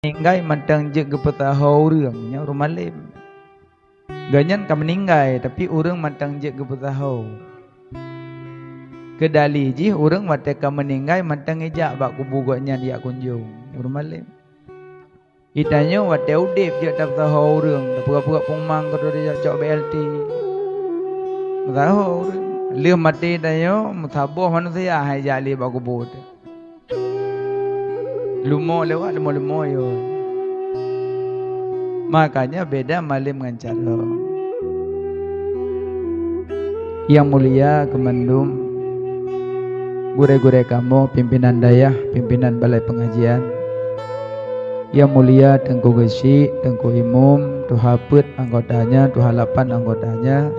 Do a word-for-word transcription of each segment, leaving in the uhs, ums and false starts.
meuninggai mantong jeuet geupeusaho ureuëng, nyan ureuëng malém. Gobnyan ka meuninggai, tapi ureuëng mantong jeuet geupeusaho. Keudali jih ureuëng watée ka meuninggai mantong ijak bak kubu gobnyan jak kunjong, ureuëng malém. Geutanyoe watée udeb jeuet tapeusaho ureuëng, tapeugah-peugah pengumang keudroe jak cok B L T. Meusaho ureuëng. Lheueh maté tanyoe, meusaboh manusia hai jak lé bak kubu teuh. Leumo lewat, leumo-leumo yo. Makanya beda malém ngon carông. Yang mulia keumandum gurée-gurée kamoe, pimpinan dayah, pimpinan balai pengajian. Yang mulia Teungku Geuchik, Teungku Imum, tuha peuet anggotanya, tuha lapan anggotanya,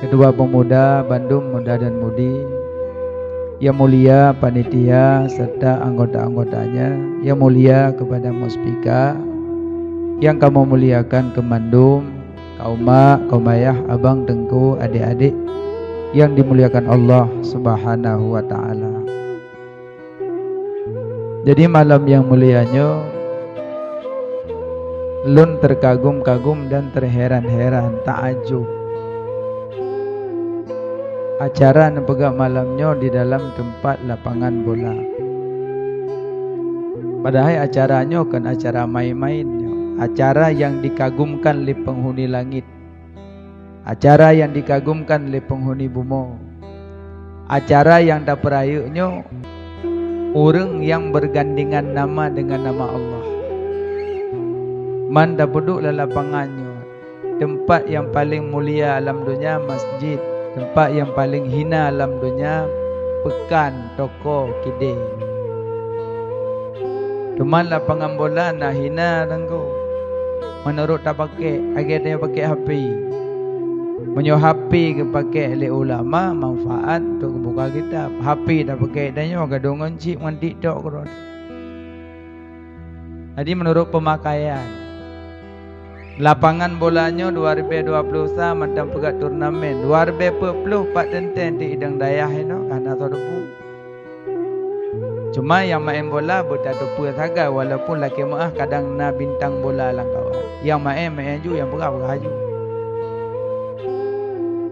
ketua pemuda, bandum muda dan mudi. Yang mulia panitia serta anggota-anggotanya, yang mulia kepada muspika, yang kamoe muliakan keumandum, kaum mak, kaum ayah, abang, teungku, adik-adik yang dimuliakan Allah Subhanahu wa Ta'ala. Jadi, malam nyang mulia nyoe, lôn teukagum-kagum dan teuheran-heran, taajub. Acara neupeugah malam nyoe di dalam teumpat lapangan bola. Padahai acara nyoe kon acara main-main nyoe, acara nyang dikagumkan lé peunghuni langét. Acara nyang dikagumkan lé peunghuni bumoe. Acara nyang tapeurayeuk nyoe, ureuëng nyang beurgandengan nama deungon nama Allah. Man tapeuduek lam lapangan nyoe, teumpat nyang paleng mulia lam donya masjid, teumpat nyang paleng hina lam donya peukan, toko, kidée. Teuma lapangan bola na hina, Teungku. Meunurot tapakék, lagée tanyoe pakék H P. Meunyoe H P geupakék lé ulama, manfaat untuk geubuka kitab. H P tapakék tanyoe gadôh ngon chip ngon TikTok keudroe. Jadi, meunurot peumakaian. Lapangan bola nyoe dua ribée dua ploh sa mantong peugah turnamen. Dua ribée peuet ploh pat teuntée di idong dayah inoe ka hana soe teupeu. Cuma nyang maén bola beutateupeu sagai, walaupun lakée meuáh kadang na bintang bola lam kawan. Nyang maén, maén ju, nyang peugah, peugah ju.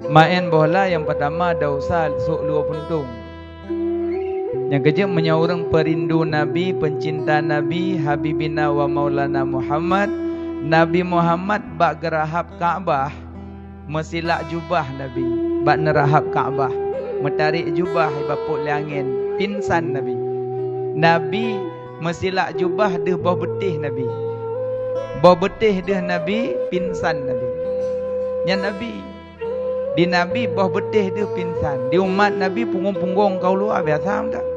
Maén bola nyang peutama desya sôk luwa puntông. Nyang keujeuet, meunyoe ureuëng peurindu Nabi, peucinta Nabi, Habibina wa Maulana Muhammad, Nabi Muhammad bak geurahab Ka'bah, meusilak jubah Nabi bak neurahab Ka'bah, meutarek jubah bak pok lé angén, pingsan Nabi. Nabi meusilak jubah deuh boh beutéh Nabi. Boh beutéh deuh Nabi, pingsan Nabi. Nyan Nabi. Di Nabi boh beutéh deuh pingsan. Di umat Nabi punggong-punggong ka u luwa, biasa mantong.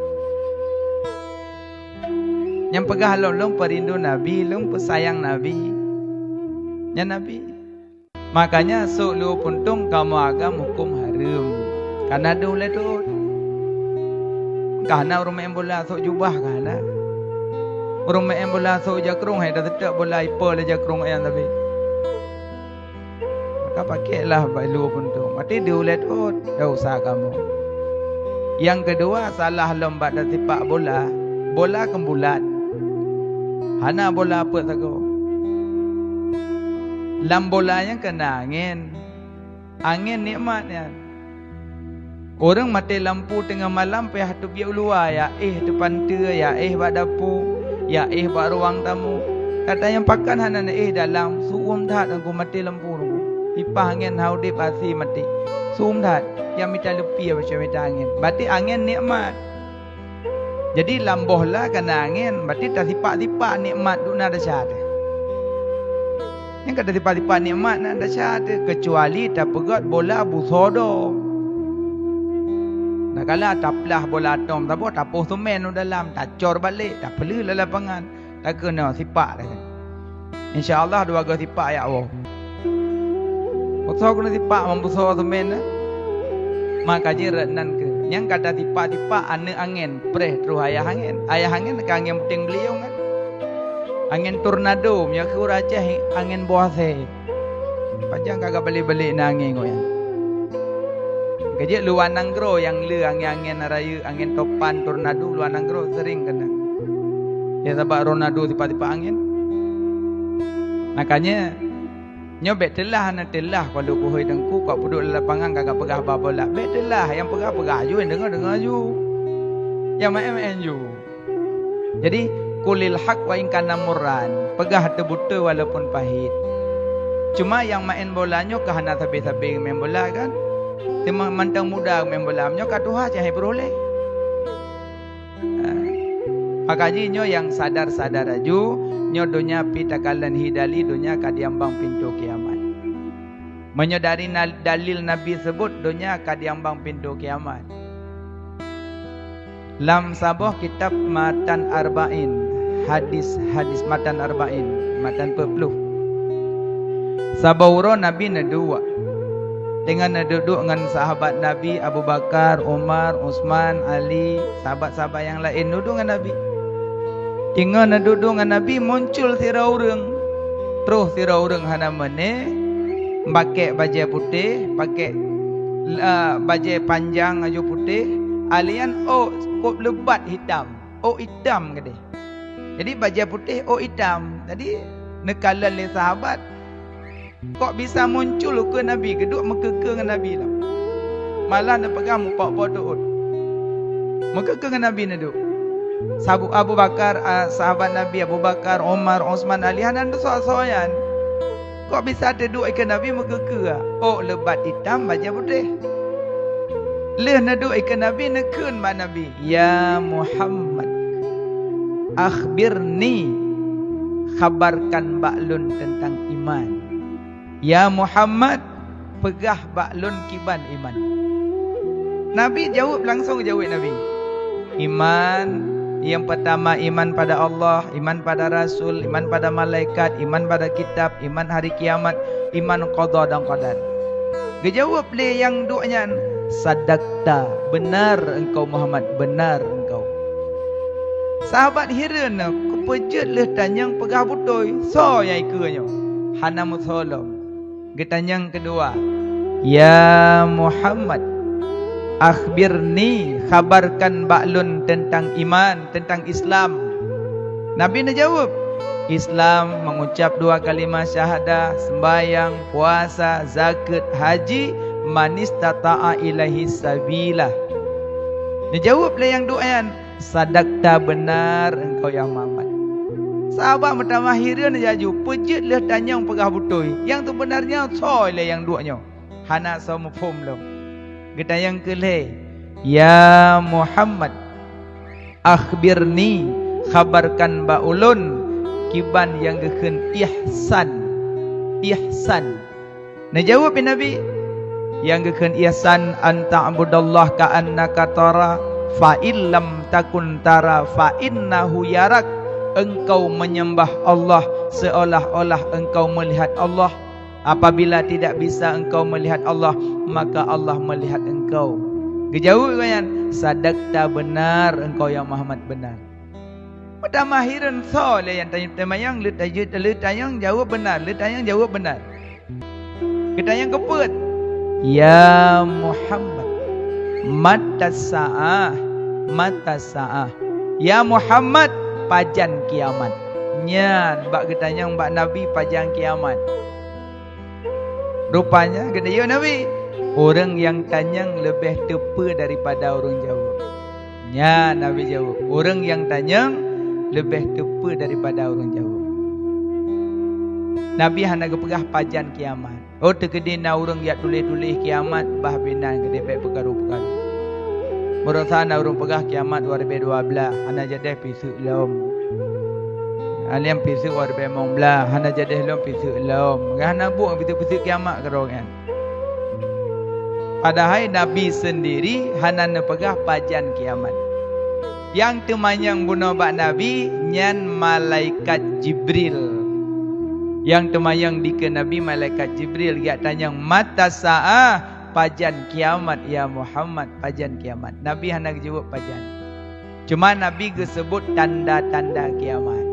Nyang peugah lom, lôn peurindu Nabi, lôn peusayang Nabi. Nyan Nabi. Makanya sôk luwa puntông kamoe agam huköm hareuem. Ka na deuh ulée teuôt. Ka hana ureuëng maén bola sôk jubah, ka hana. Ureuëng maén bola sôk jakrong, hai taseutôt bola ipo lé jakrong ayang sabe. Maka pakéklah bak luwa puntông. Maté deuh ulée teuôt, desya kamoe. Nyang keudua, salah lom bak tasipak bola. Bola kon bulat. Hana bola peuet sagoe. Lam bola nyan ka na angén. Angén nikmat nyan. Ureuëng maté lampu teungoh malam payah teubiet u luwa, ya éh teupanteue, ya éh bak dapu, ya éh bak ruwang tamu. Gata nyang pakat hana neuéh dalam, su'uem that Teungku, maté lampu Teungku. Pipah angén hana udeb, asi maté. Su'uem that, nyang mita leupie bacut mita angén. Berarti angén nikmat. Jadi lam bola ka na angén, berarti tasipak-sipak nikmat duek na desya teuh. Nyang ka tasipak-sipak nikmat na desya teuh, keucuali tapeugét bola busoe dom. Nah, kala taplah bola atom saboh, tapoh seumén u dalam, tacor balek, tapeuleueh lam lapangan, takeunoe sipak teuh. Insya Allah dua goe sipak jak woe. Busoe keunoe sipak, meumbusoe seumén na. Maka jih rot nan keuh. Nyang ka tasipak-sipak aneuëk angén, preh troh ayah angén. Ayah angén ka angén puténg beuliong kan. Angén tornado, meunyoe keu ureuëng Aceh angén boh asée. Pajan ka geubalek-balek na angén ngon nyan. Ka jeuet luwa nanggroe nyang le angén-angén rayeuk, angén topan, tornado luwa nanggroe seuring keunong. Ya, sabab Ronaldo sipat-sipat angén. Makanya, nyoe bék teulah, na teulah, kalau kuhôi teungku, kok peuduek lam lapangan kagak peugah ba bola. Bék teulah, nyang peugah, peugah ju, nyang deungoe, deungoe ju. Nyang maén, maén ju. Jadi, qulil haq wa in kana murran. Peugah teubeutôi walaupun pahit. Cuma nyang maén bola nyoe ka hana sabe-sabe maén bola kan? Teuma mantong muda maén bola nyoe ka tuha cahai peuroh lé. Ha. Maka jih nyoe nyang sadar-sadar aju, nyoe donya pih takalon hi dali, donya ka diambang pintoe kiamat. Meunyoe dari na-, dalil Nabi seubut, donya ka diambang pintoe kiamat. Lam saboh kitab Matan Arba'in, hadis-hadis Matan Arba'in, matan peuet ploh. Saboh uroe Nabi neuduek. Teungoh neuduek-duek ngon sahabat Nabi, Abu Bakar, Umar, Utsman, Ali, sahabat-sahabat nyang laén neuduek ngon Nabi. Teungoh neuduek-duek ngon Nabi, muncul sidroe ureuëng. Troh sidroe ureuëng hana meuné, pakèk bajée putéh, pakèk, eh, bajée panjang aju putéh, alian ôk kôb leubat hitam, ôk itam keudeh. Jadi bajée putéh, ôk itam. Jadi neukalon lé sahabat, kok bisa muncul ukeue Nabi, geuduek meukeue-keue ngon Nabi lom. Malah neupeugah mupok-pok teuôt. Meukeue-keue ngon Nabi neuduek. Sabu-, Abu Bakar, ah, sahabat Nabi, Abu Bakar, Umar, Utsman, Ali, hana neusoe-soe nyan. Kok bisa teuduek ikeue Nabi meukeue-keue? Ôk leubat itam, bajée putéh. Lheueh neuduek ikeue Nabi, neukheun bak Nabi, "Ya Muhammad, akhbirni, khabarkan bak lôn teuntang iman." "Ya Muhammad, peugah bak lôn kiban iman." Nabi jaweueb, langsong jaweueb Nabi. Iman, nyang peurtama iman pada Allah, iman pada rasul, iman pada malaikat, iman pada kitab, iman hari kiamat, iman qada dan qadar. Geujaweueb lé nyang duek nyan, "Sadaqta, beunar engkau Muhammad, beunar engkau." Sahabat hireuen, keupeue jeuet lheueh tanyong peugah beutôi, soe nyang ikeue nyoe? Hana meusoe lom. Geutanyong keudua, "Ya Muhammad, akhbirni, khabarkan bak lôn teuntang iman, teuntang Islam." Nabi neujaweueb, "Islam, mengucap dua kalimah syahadah, sembahyang, puasa, zakeuet, haji, manistata'a ilaihi sabila." Neujaweueb lé nyang duek nyan, "Sadaqta, beunar engkau ya Muhammad." Sahabat meutamah hireuen laju, peue jeuet lheueh tanyong peugah beutôi, nyang seubeunar nyan soe lé nyang duek nyoe? Hana soe muphom lom. Geutanyong keu lhée, "Ya Muhammad, akhbirni, khabarkan bak ulôn kiban nyang geukheun ihsan." Ihsan. Neujaweueb lé Nabi, "Nyang geukheun ihsan, an ta'budallaha ka'annaka tara, fa in lam takun tara, fa innahu yarak." Engkau menyembah Allah seolah-olah engkau melihat Allah. Apabila tidak bisa engkau melihat Allah, maka Allah melihat engkau. Geujaweueb gobnyan, "Sadaqta, beunar engkau ya Muhammad, beunar." Meutamah hireuen soe lé nyang tanyong, teuma nyang lheueh tanyong jaweueb beunar, lheueh tanyong jaweueb beunar. Geutanyong keupeuet, "Ya Muhammad, mata sa'ah, mata sa'ah. Ya Muhammad, pajan kiamat?" Nyan bak geutanyong bak Nabi pajan kiamat. Rupanya geuneuk Nabi, ureuëng nyang tanyong leubeh teupeue daripada ureuëng jaweueb. Nyan Nabi jaweueb, ureuëng nyang tanyong leubeh teupeue daripada ureuëng jaweueb. Nabi hana geupeugah pajan kiamat. Oh, teukeudi na ureuëng jak tuléh-tuléh kiamat, bah binan keudeh bék peukaru-peukaru. Meurasa na ureuëng peugah kiamat dua ribée dua blaih, hana jadeh piseuk lom. Alem piseuk dua ribée limong blaih, hana jadeh lom piseuk lom. Hana buet piseuk-piseuk kiamat keudroe nyan. Padahai Nabi seundiri hana neupeugah pajan kiamat. Nyang teumanyong bunoe bak Nabi nyan malaikat Jibril. Nyang teumanyong dikeue Nabi malaikat Jibril, geujak tanyong, "Mata sa'ah?" "Pajan kiamat, ya Muhammad, pajan kiamat?" Nabi hana geujaweueb pajan. Cuma Nabi geuseubut tanda-tanda kiamat.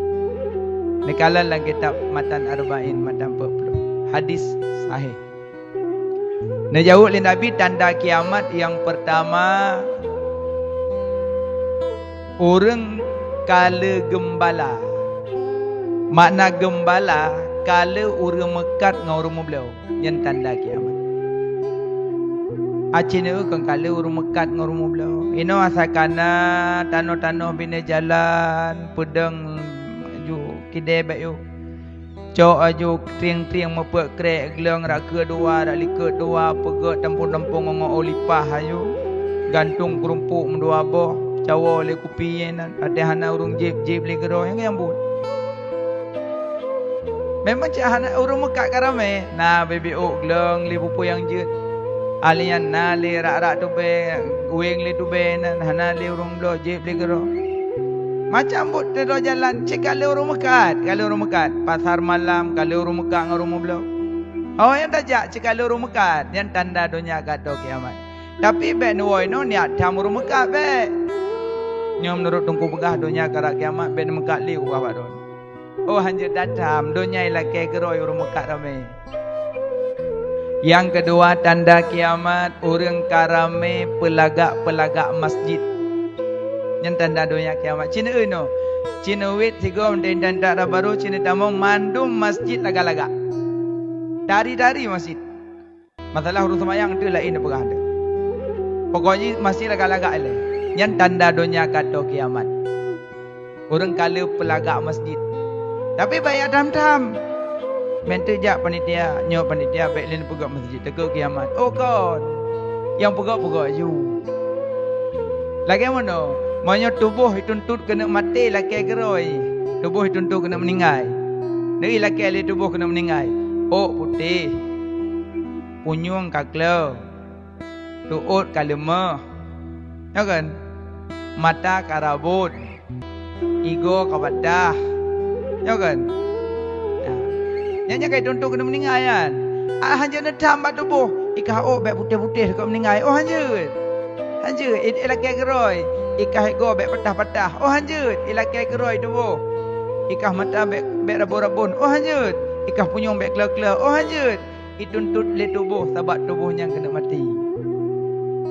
Neukalon lam kitab Matan Arba'in, matan peuet ploh. Hadis sahih. Neujaweueb lé Nabi tanda kiamat nyang peurtama, ureuëng Ka lheueh geumbala. Makna geumbala, ka lheueh ureuëng meukat ngon ureuëng meubloe. Nyan tanda kiamat. Aci neu kon ka lheueh ureuëng meukat ngon ureuëng meubloe. Inoe asai kana tanoh-tanoh binéh jalan, peudong ju kidée bék yôh. Cok aju trieng-trieng meupeuet krek gleueng rak keue dua, rak likot dua, peugét tampông-tampông ngon-ngon ôk lipah aju. Gantung keurumpok meudua boh, cawoe lé kupi ié nan, até hana ureuëng jieb, jieb lé keudroe nyang, nyang buet. Memang cit hana ureuëng meukat ka ramé, na bibit ôk gleueng lé bubé nyang jeuet. Alian na lé rak-rak tubée, weng lé tubée nan, hana lé ureuëng bloe jieb lé keudroe. Macam buet sidroe jalan, cit ka lheueh ureuëng meukat, ka lheueh ureuëng meukat. Pasar malam, ka lheueh ureuëng meukat ngon ureuëng meubloe. Oh, nyang tajak, cit ka lheueh ureuëng meukat, nyan tanda donya ka tô kiamat. Tapi bék neuwoe inoe niat tham ureuëng meukat bék. Nyoe meunurot Teungku peugah donya ka rab kiamat, bék neumeukat lé peugah bak droe. Oh, hanjeuet that tham, donya ilakée keudroe ureuëng meukat ramé. Nyang keudua tanda kiamat, ureuëng ka ramé peulagak-peulagak masjid. Nyan tanda donya kiamat. Ci neu-eu inoe, ci neuwiet sigom, tenda-tenda barô, ci neutamong, mandum masjid lagak-lagak. Tari-tari masjid. Masalah ureuëng seumayang tu laén peugah tu. Pokok jih masjid lagak-lagak ilée. Nyan tanda donya ka tô kiamat. Ureuëng ka lheueh peulagak masjid. Tapi bék jak tham-tham. Meunteuek jak panitia, nyoe panitia bék lé neupeugét masjid, takot kiamat. Oh kon. Nyang peugét-peugét aju. Lagée meunoe, meunyoe tuboh ituntot keuneuk maté lakée keudroe, tuboh ituntot keuneuk meuninggai. Neu ilakée lé tuboh keuneuk meuninggai. Ôk putéh, punyueng ka kleu, tuôt ka leumah, nyo kan? Mata ka rabot, igoe ka batah, nyo kan? Nah, nyan nyang ka ituntot keuneuk meuninggai nyan. Ah, hanjeuet neutham bak tuboh, ikah ôk bék putéh-putéh keu meuninggai. Oh, hanjeuet. Hanjeuet, i-, ilakée keudroe, ikah igoe bék patah-patah. Oh, hanjeuet, ilakée keudroe tuboh. Ikah mata bék, bék rabon-rabon. Oh, hanjeuet, ikah punyueng bék kleu-kleu. Oh, hanjeuet, ituntot lé tuboh sabab tuboh nyan keuneuk maté.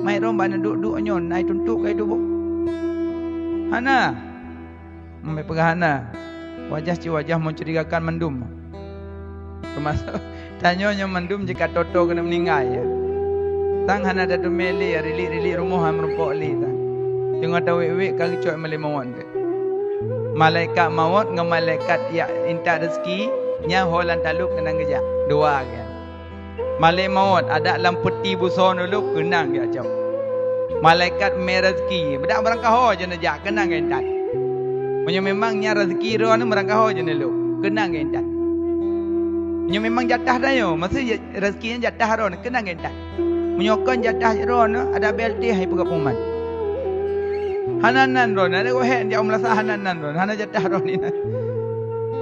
Mai rhom bak neuduek-duek nyoe na ituntot keu tuboh? Hana. Meupeugah hana, wajah cit wajah mencurigakan mandum. Teumasok tanyoe nyoe mandum jih ka tô-tô keuneuk meuninggai, ya. Tang hana tateumé lé, ya, rilik-rilik rumoh han meurumpok lé tang. Teungoh tawét-wét ka geucok malée mawöt teuh. Malaikat mawöt ngon malaikat jak intat rezeki, nyan ho lam talop keunong geujak. Dua geuh. Malée mawöt adak lam peuti busoe neulop keunong geujak cok. Malaikat mé rezeki, beudak meurangkaho jeuet neujak keunong geuintat. Meunyoe memang nyan rezeki droeneuh meurangkaho jeuet neulop, keunong geuintat. Meunyoe memang jatah tanyoe, maksud rezeki nyan jatah droeneuh, keunong geuintat. Meunyoe kon jatah droeneuh, adak B L T hai peugah pengumuman. Hana nan droeneuh, adak goh hék jak u meulasan hana nan droeneuh, hana jatah droeneuh.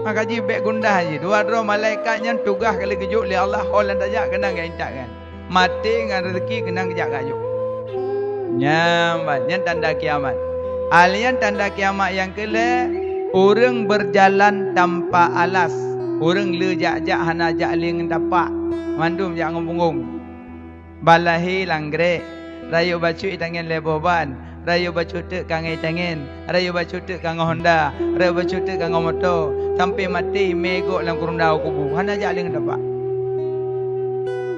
Maka jih bék gundah jih. Dua droe malaikat nyan tugaih ka lheueh geujok lé Allah, ho lam tajak keunong geuintat kan. Maté ngon rezeki keunong geujak gayok. Nyan ban, nyan tanda kiamat. Alian tanda kiamat nyang keulhée, ureuëng beurjalan tanpa alas. Ureuëng le jak-jak hana jak lé ngon tapak. Mandum jak ngon punggong. Ban lahé lam grék, rayeuk bacut itangen lhée boh ban, rayeuk bacut teuk ka ngon itangen, rayeuk bacut teuk ka ngon honda, rayeuk bacut teuk ka ngon moto, sampoe maté mé gob lam keurunda u kubu, hana jak lé ngon tapak.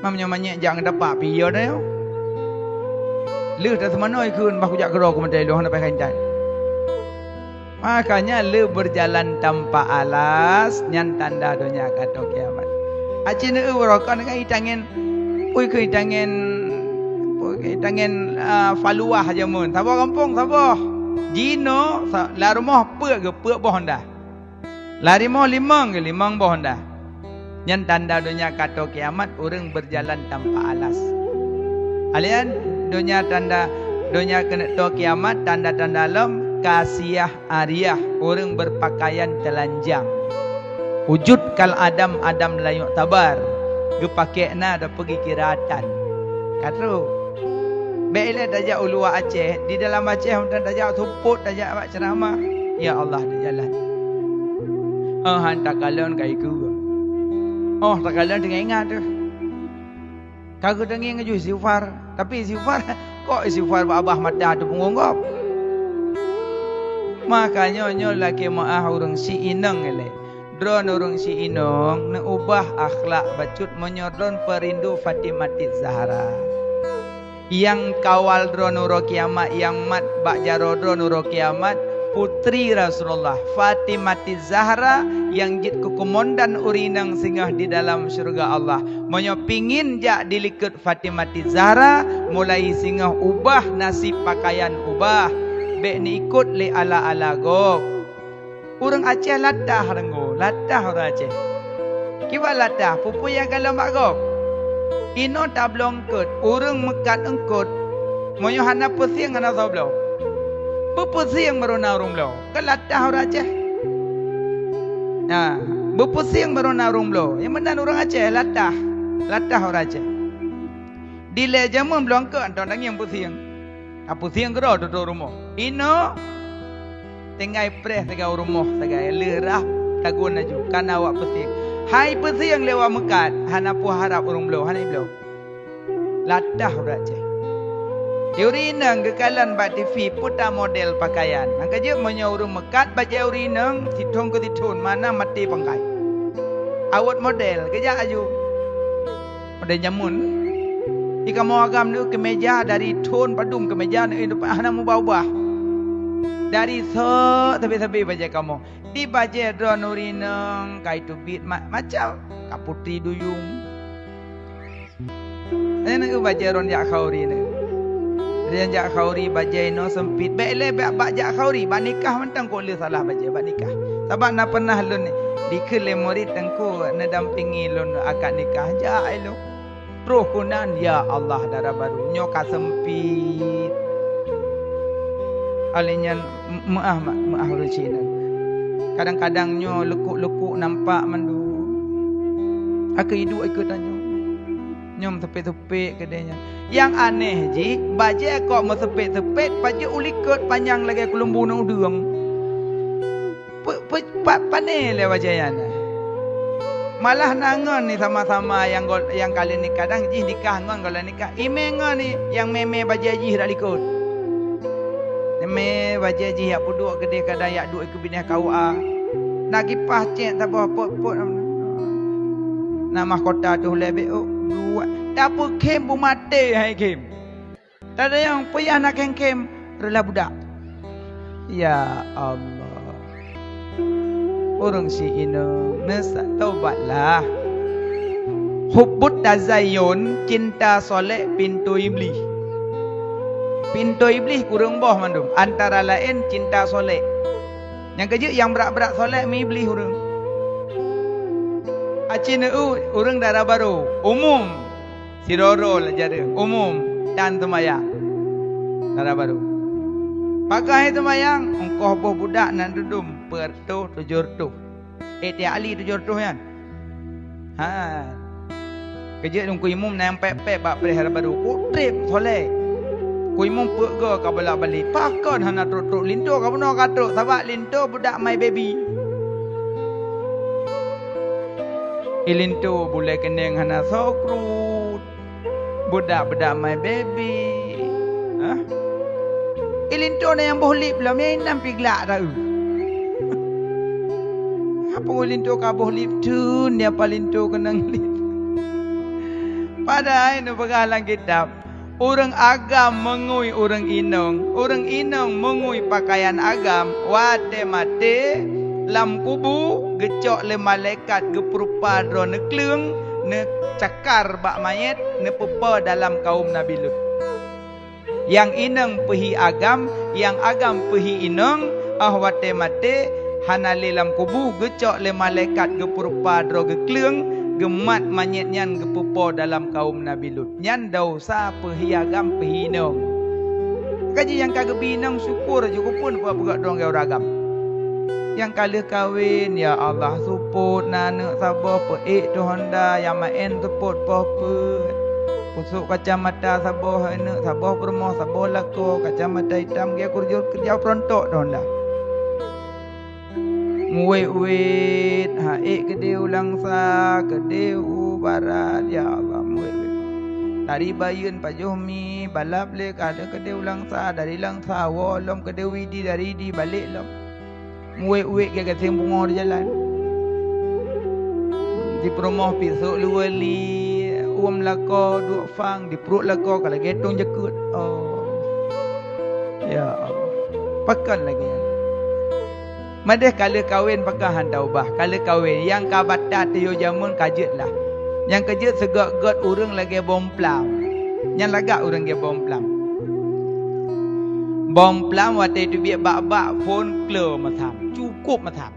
Mam nyoe manyét jak ngon tapak, piôh dah nyoe. Lheueh taseumanoe ikheun bah kujak keudroe keu maté lôn hana paih ka intat. Makanya le beurjalan tanpa alas, nyan tanda donya ka tô kiamat. Aci neu uroe kon ngon itangen, pui keu itangen, pui keu itangen, a, faluwah jameun. Saboh gampông, saboh. Jinoe, sa-, lam rumoh peuet geuh, peuet boh honda. Lam rumoh limong geuh, limong boh honda. Nyan tanda donya ka tô kiamat, ureuëng beurjalan tanpa alas. Alian donya tanda, donya keuneuk tô kiamat, tanda-tanda lom kasiah ariah, ureuëng beurpakaian teulanjang. Wujud kal adam, adam la yu'tabar, geupakék na tapeugikiratan. Ka trok. Bék ilée tajak u luwa Aceh, di dalam Aceh mantong tajak seupôt, tajak bak ceuramah. Ya Allah, di jalan. Oh, han takalon ka ikeue. Oh, takalon teungoh ingat teuh. Ka geutangieng aju istighfar, tapi istighfar, kok istighfar bak babah mata ateueh punggong gob. Makanya nyoe lakée meu'ah ureuëng si inong ilée. Droen ureuëng si inong neuubah akhlak bacut meunyoe droen peurindu Fatimati Zahra. Nyang kawal droen uroe kiamat, nyang mat bak jaroe droen uroe kiamat, putri Rasulullah, Fatimati Zahra, nyang jeuet keu keumandan ureuëng inong singoh di dalam syeuruga Allah. Meunyoe pingin jak dilikot Fatimati Zahra, mulai singoh ubah naseb pakaian ubah. Bék neuikot lé ala-ala gob. Ureuëng Aceh latah deungoe, latah ureuëng Aceh. Kiban latah, peue-peue nyang kalon bak gob. Inoe tabloe eungkot, ureuëng meukat eungkot. Meunyoe hana peusieng hana soe bloe. Beupeusieng baru na ureuëng bloe. Kan latah ureuëng Aceh. Nah, beupeusieng baru na ureuëng bloe. Nyang meunan ureuëng Aceh latah. Latah ureuëng Aceh. Dilée jameun bloe eungkot, hantom tangieng peusieng. Tapeusieng keudroe tutoe rumoh. Inoe tinggai preh sagai u rumoh sagai, lheueh rhah tagun laju, kana awak peusieng. Hai peusieng lé awak meukat, hana peue harab ureuëng bloe, hana ibloe. Latah ureuëng Aceh. Di ureuëng inong geukalon bak T V peue ta model pakaian. Nyang ka jeuet meunyoe ureuëng meukat bajée ureuëng inong, sithon keu sithon, mana maté pangkai. Awot model, geujak laju. Model jameun. Di kamoe agam neu keumeja dari thon padum keumeja neu hana mubah-ubah. Dari sok sabe-sabe bajée kamoe. Di bajée droen ureuëng inong kai teubiet ma-, macam ka putri duyung. Nyan neu bajée droen jak khauri neu. Droen jak khauri bajée inoe seumpit. Bék lé bak, bak jak khauri, bak nikah mantong kok lé salah bajée bak nikah. Sabab na pernah lôn dikheun lé murit teungku neudampingi lôn akad nikah jak ilôn. Troh keunan, ya Allah, dara barô nyoe ka seumpit. Alèh nyan meu'ah, meu'ah ureueng Cina. Kadang-kadang nyoe leukuk-leukuk nampak mandum. Akhé iduek ikeue tanyoe. Nyoe meuseumpét-seumpét keudéh nyan. Nyang aneh jih, bajée kok meuseumpét-seumpét, pajoh u likot panyang lagée keuleumbu ngon udeueng. Pe-, pe-, pa-, pané lé bajée nyan. Malah na ngon ni sama-sama nyang gol-, nyang ka lheueh nikah, kadang jih nikah ngon gohlom nikah. Imé ngon ni nyang mé-mé bajée jih dak likot. Mé bajée jih yak peuduek keudéh, kadang yak duek keu binéh K U A. Na kipah cék saboh pot-pot. Na mahkota tuh lé bék, oh, dua. Tapeukhém beumaté hai khém. Tadayong peue yah na khém-khém reulah budak. Ya Allah. Ureueng si inong, neusa tobatlah. Hubbut tazayyun, cinta solek, pintoe iblih. Pintoe iblih kureueng boh mandum, antara laén cinta solek. Nyang keujeuet nyang brat-brat solek meuiblih ureueng. Aci neu ureueng dara barô, umum. Sidroe-droe lé jareueng, umum, dan teumayang. Dara barô. Pakon hai teumayang, ongkoh boh budak nan teudum peuet reutôh, tujoh reutôh. Eh, tiep ali tujoh reutôh nyan. Ha. Keujeuet Teungku Imum na nyang pép-pép bak preh dara barô. Kok treb solek. Teungku Imum peuet goe ka bolak-balik. Pakon hana trok-trok linto ka bunoe ka trok. Sabab linto budak my baby. Ilinto bulée keuneng hana soe krut. Budak-budak my baby. Hah? Ilinto na nyang boh lip lom, nyang inam pih glak taeu. Hapa ilinto ka boh lip tun, dia palinto keunong lip. Padahai neupeugah lam kitab, ureueng agam meungui ureueng inong, ureueng inong meungui peukayan agam, watée maté lam kubu geucok lé malaikat geupeurupa droe neukleueng, neucakar bak manyét, neupeupo dalam kawöm Nabi Lut. Nyang inong peuhi agam, nyang agam peuhi inong, óh watée maté hana lé lam kubu geucok lé malaikat geupeurupa droe geukleueng, geumat manyét nyan geupeupo dalam kawöm Nabi Lut. Nyan desya peuhi agam peuhi inong. Kaji nyang ka geubi inong syukur jih keupeue peugah droe geuh ureueng agam. Nyang ka lheueh kawen, ya Allah, seupôt na aneuk saboh, peuék teuh honda, nyang maén seupôt poh peuet. Peusok kacamata saboh aneuk, saboh peurumoh, saboh lakoe, kacamata itam, geuh keureuja keureuja peurontok teuh honda. Muwét-wét, ha ék keudéh u Langsa, keudéh u Barat, ya Allah, muwét-wét. Dari Bayeuen pajoh mi, balap lé ka lheueh keudeh u Langsa, dari Langsa woe lom keudeh u Widi, dari Widi balek lom. Muwék-wék geugaseng bungöng di jalan. Di peurumoh pih sôk luweue li, uem lakoe duek fang, di pruet lakoe ka lagèe tông jakeuet. Oh. Ya Allah. Pakon lagèe nyan? Madeh ka lheueh kawen pakon han taubah, ka lheueh kawen, nyang ka batat tujoh jameun ka jeuet lah. Nyang ka jeuet seugöt-göt ureueng lagèe bông plam. Nyan lagak ureueng lagèe bông plam. Bông plam watèe teubiet bak-bak phôn kleu masam, cukôp masam.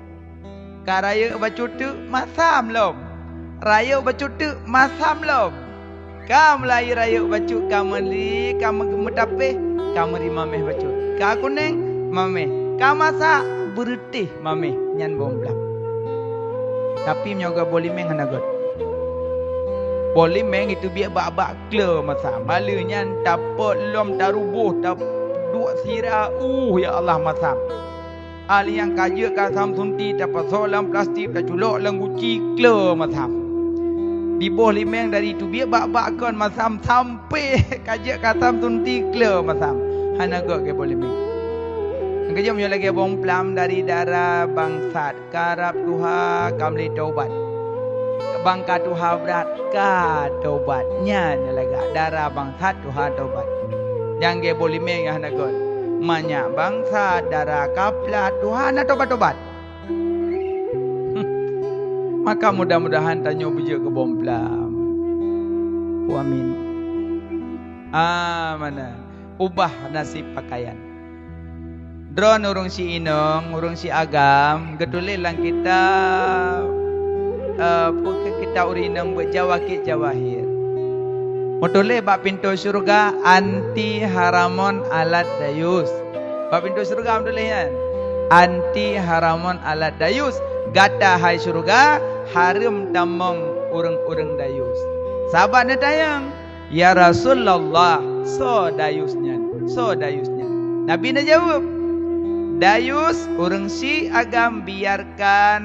Ka rayeuk bacut teuk masam lom. Rayeuk bacut teuk masam lom. Ka meulayeue rayeuk bacut, ka meuli, ka meu-, meutapéh, ka meuri mamèh bacut. Ka kunèng, mamèh. Ka masak, beureutéh, mamèh. Nyan bông plam. Tapi meunyoe geuboh limeng hana göt. Boh limeng itu biet bak-bak kleu masam. Maleue nyan tapot lom, taruboh, taduek sira, uh, ya Allah, masam. Alèh nyang ka jeuet ka sam sunti, tapasoe lam plastik, taculok lam guci, kleu masam. Di boh limeng dari teubiet bak-bak kon masam, sampé ka jeuet ka sam sunti, kleu masam. Hana göt geuboh limeng. Nyang keujeuet meunyoe lagèe bông plam dari dara bangsat, karab tuha ka meuli taubat. Bang ka tuha brat ka taubat. Nyan nyang lagak dara bangsat tuha taubat. Nyang geuboh limeng nyang hana göt. Manyak bangsat dara ka plat tuha na taubat-taubat. Maka mudah-mudahan tanyoe beujeuet keu bông plam. Amin. Amanah. Ubah naseb pakaian. Droeneuh ureueng si inong, ureueng si agam, geutuléh lam kitab, eh, peue keu kitab ureueng inong, buet Jawakit Jawahir. Meutuléh bak pintoe syeuruga, "Anti haramun alat dayus." Bak pintoe syeuruga meutuléh nyan, "Anti haramun alat dayus." Gata hai syeuruga, hareuem tamong ureueng-ureueng dayus. Sahabat neutanyong, "Ya Rasulullah, soe dayus nyan? Soe dayus nyan?" Nabi neujaweueb, "Dayus ureueng si agam biarkan